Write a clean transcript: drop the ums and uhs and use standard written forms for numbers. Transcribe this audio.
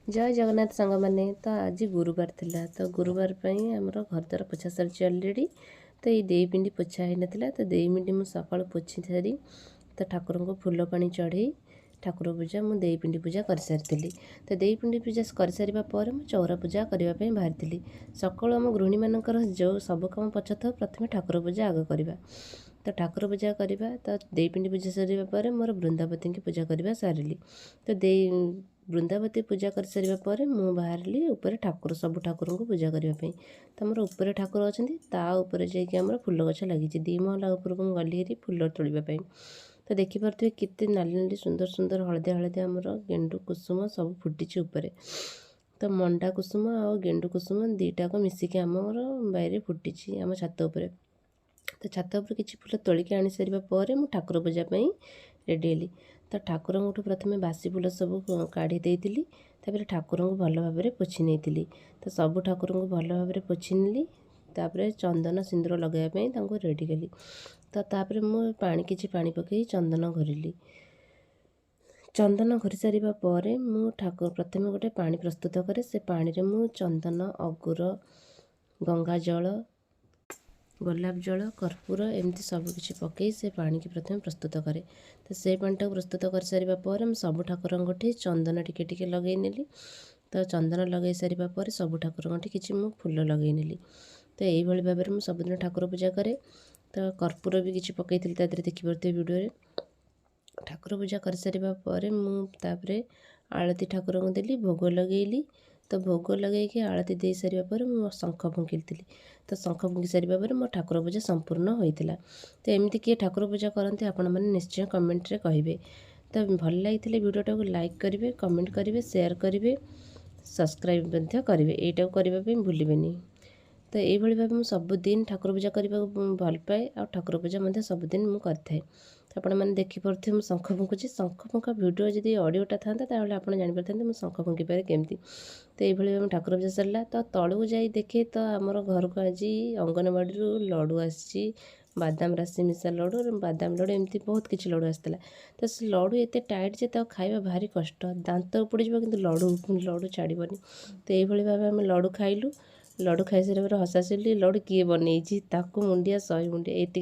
ଜୟ ଜଗନ୍ନାଥ ସାଙ୍ଗମାନେ। ତ ଆଜି ଗୁରୁବାର ଥିଲା। ତ ଗୁରୁବାର ପାଇଁ ଆମର ଘରଦ୍ୱାର ପୋଛା ସାରିଛି ଅଲରେଡ଼ି। ତ ଏଇ ଦେଇ ପିଣ୍ଡି ପୋଛା ହେଇନଥିଲା। ତ ଦେଇ ପିଣ୍ଡି ମୁଁ ସକାଳୁ ପୋଛି ସାରି, ତ ଠାକୁରଙ୍କୁ ଫୁଲ ପାଣି ଚଢ଼େଇ ଠାକୁର ପୂଜା, ମୁଁ ଦେଇ ପିଣ୍ଡି ପୂଜା କରିସାରିଥିଲି। ତ ଦେଇ ପିଣ୍ଡି ପୂଜା କରିସାରିବା ପରେ ମୁଁ ଚଉରା ପୂଜା କରିବା ପାଇଁ ବାହାରିଥିଲି। ସକାଳୁ ଆମ ଗୃହିଣୀମାନଙ୍କର ଯେଉଁ ସବୁ କାମ ପଛ ଥାଉ, ପ୍ରଥମେ ଠାକୁର ପୂଜା ଆଗ କରିବା। ତ ଠାକୁର ପୂଜା କରିବା, ତ ଦେଇ ପିଣ୍ଡି ପୂଜା ସରିବା ପରେ ମୋର ବୃନ୍ଦାବତୀଙ୍କୁ ପୂଜା କରିବା ସାରିଲି। ତ ଦେଇ ବୃନ୍ଦାବତୀ ପୂଜା କରିସାରିବା ପରେ ମୁଁ ବାହାରିଲି ଉପରେ ଠାକୁର, ସବୁ ଠାକୁରଙ୍କୁ ପୂଜା କରିବା ପାଇଁ। ତ ଆମର ଉପରେ ଠାକୁର ଅଛନ୍ତି, ତା ଉପରେ ଯାଇକି ଆମର ଫୁଲ ଗଛ ଲାଗିଛି। 2 ମହଲା ଉପରକୁ ମୁଁ ଗଲି ହେରି ଫୁଲ ତୋଳିବା ପାଇଁ। ତ ଦେଖିପାରୁଥିବେ କେତେ ନାଲି ନାଲି, ସୁନ୍ଦର ସୁନ୍ଦର, ହଳଦିଆ ହଳଦିଆ ଆମର ଗେଣ୍ଡୁ କୁସୁମ ସବୁ ଫୁଟିଛି ଉପରେ। ତ ମଣ୍ଡା କୁସୁମ ଆଉ ଗେଣ୍ଡୁ କୁସୁମ ଦୁଇଟାକ ମିଶିକି ଆମର ବାଇରେ ଫୁଟିଛି, ଆମ ଛାତ ଉପରେ। ତ ଛାତ ଉପରେ କିଛି ଫୁଲ ତୋଳିକି ଆଣି ସାରିବା ପରେ ମୁଁ ଠାକୁର ପୂଜା ପାଇଁ ରେଡ଼ି ହେଲି। ତ ଠାକୁରଙ୍କଠୁ ପ୍ରଥମେ ବାସି ଫୁଲ ସବୁ କାଢ଼ି ଦେଇଥିଲି। ତାପରେ ଠାକୁରଙ୍କୁ ଭଲ ଭାବରେ ପୋଛି ନେଇଥିଲି। ତ ସବୁ ଠାକୁରଙ୍କୁ ଭଲ ଭାବରେ ପୋଛି ନେଲି। ତାପରେ ଚନ୍ଦନ ସିନ୍ଦୁର ଲଗାଇବା ପାଇଁ ତାଙ୍କୁ ରେଡ଼ି କଲି। ତ ତାପରେ ମୁଁ ପାଣି, କିଛି ପାଣି ପକାଇ ଚନ୍ଦନ ଘୋରିଲି। ଚନ୍ଦନ ଘୋରି ସାରିବା ପରେ ମୁଁ ଠାକୁର ପ୍ରଥମେ ଗୋଟେ ପାଣି ପ୍ରସ୍ତୁତ କରେ। ସେ ପାଣିରେ ମୁଁ ଚନ୍ଦନ, ଅଗୁର, ଗଙ୍ଗା ଜଳ, ଗୋଲାପ ଜଳ, କର୍ପୂର ଏମିତି ସବୁକିଛି ପକାଇ ସେ ପାଣିକି ପ୍ରଥମେ ପ୍ରସ୍ତୁତ କରେ। ତ ସେ ପାଣିଟାକୁ ପ୍ରସ୍ତୁତ କରିସାରିବା ପରେ ମୁଁ ସବୁ ଠାକୁରଙ୍କଠି ଚନ୍ଦନ ଟିକେ ଟିକେ ଲଗାଇ ନେଲି। ତ ଚନ୍ଦନ ଲଗାଇ ସାରିବା ପରେ ସବୁ ଠାକୁରଙ୍କଠି କିଛି ମୁଁ ଫୁଲ ଲଗାଇ ନେଲି। ତ ଏଇଭଳି ଭାବରେ ମୁଁ ସବୁଦିନ ଠାକୁର ପୂଜା କରେ। ତ କର୍ପୂର ବି କିଛି ପକାଇଥିଲି ତା ଦେହରେ, ଦେଖିପାରୁଥିବେ ଭିଡ଼ିଓରେ। ଠାକୁର ପୂଜା କରିସାରିବା ପରେ ମୁଁ ତାପରେ ଆଳତି ଠାକୁରଙ୍କୁ ଦେଲି, ଭୋଗ ଲଗେଇଲି। ତ ଭୋଗ ଲଗେଇକି ଆଳତି ଦେଇସାରିବା ପରେ ମୁଁ ଶଙ୍ଖ ଫୁଙ୍କିଥିଲି। ତ ଶଙ୍ଖ ଫୁଙ୍କି ସାରିବା ପରେ ମୋ ଠାକୁର ପୂଜା ସମ୍ପୂର୍ଣ୍ଣ ହୋଇଥିଲା। ତ ଏମିତି କିଏ ଠାକୁର ପୂଜା କରନ୍ତି, ଆପଣମାନେ ନିଶ୍ଚୟ କମେଣ୍ଟରେ କହିବେ। ତ ଭଲ ଲାଗିଥିଲେ ଭିଡ଼ିଓଟାକୁ ଲାଇକ୍ କରିବେ, କମେଣ୍ଟ କରିବେ, ସେୟାର କରିବେ, ସବସ୍କ୍ରାଇବ୍ ମଧ୍ୟ କରିବେ। ଏଇଟାକୁ କରିବା ପାଇଁ ଭୁଲିବେନି। ତ ଏଇଭଳି ଭାବେ ମୁଁ ସବୁଦିନ ଠାକୁର ପୂଜା କରିବାକୁ ଭଲ ପାଏ ଆଉ ଠାକୁର ପୂଜା ମଧ୍ୟ ସବୁଦିନ ମୁଁ କରିଥାଏ। ତ ଆପଣମାନେ ଦେଖିପାରୁଥିବେ ମୁଁ ଶଙ୍ଖ ଫୁଙ୍କୁଛି। ଶଙ୍ଖ ଫୁଙ୍କା ଭିଡ଼ିଓ ଯଦି ଅଡ଼ିଓଟା ଥାନ୍ତା, ତାହେଲେ ଆପଣ ଜାଣିପାରିଥାନ୍ତେ ମୁଁ ଶଙ୍ଖ ଫୁଙ୍କିପାରେ କେମିତି। ତ ଏଇଭଳି ଭାବେ ଠାକୁର ପୂଜା ସରିଲା। ତ ତଳକୁ ଯାଇ ଦେଖେ ତ ଆମର ଘରକୁ ଆଜି ଅଙ୍ଗନବାଡ଼ିରୁ ଲଡ଼ୁ ଆସିଛି। ବାଦାମ ରାଶି ମିଶା ଲଡ଼ୁ, ବାଦାମ ଲଡ଼ୁ, ଏମିତି ବହୁତ କିଛି ଲଡ଼ୁ ଆସିଥିଲା। ତ ସେ ଲଡ଼ୁ ଏତେ ଟାଇଟ୍ ଯେ ତାକୁ ଖାଇବା ଭାରି କଷ୍ଟ। ଦାନ୍ତ ଉପୁଡ଼ିଯିବ କିନ୍ତୁ ଲଡ଼ୁ ଛାଡ଼ିବନି। ତ ଏଇଭଳି ଭାବେ ଆମେ ଲଡ଼ୁ ଖାଇଲୁ। ଲଡ଼ୁ ଖାଇସାରିଲା ପରେ ହସାହସି, ଲଡ଼ୁ କିଏ ବନେଇଛି, ତାକୁ ମୁଣ୍ଡିଆ ଶହେ ମୁଣ୍ଡିଆ। ଏତିକି।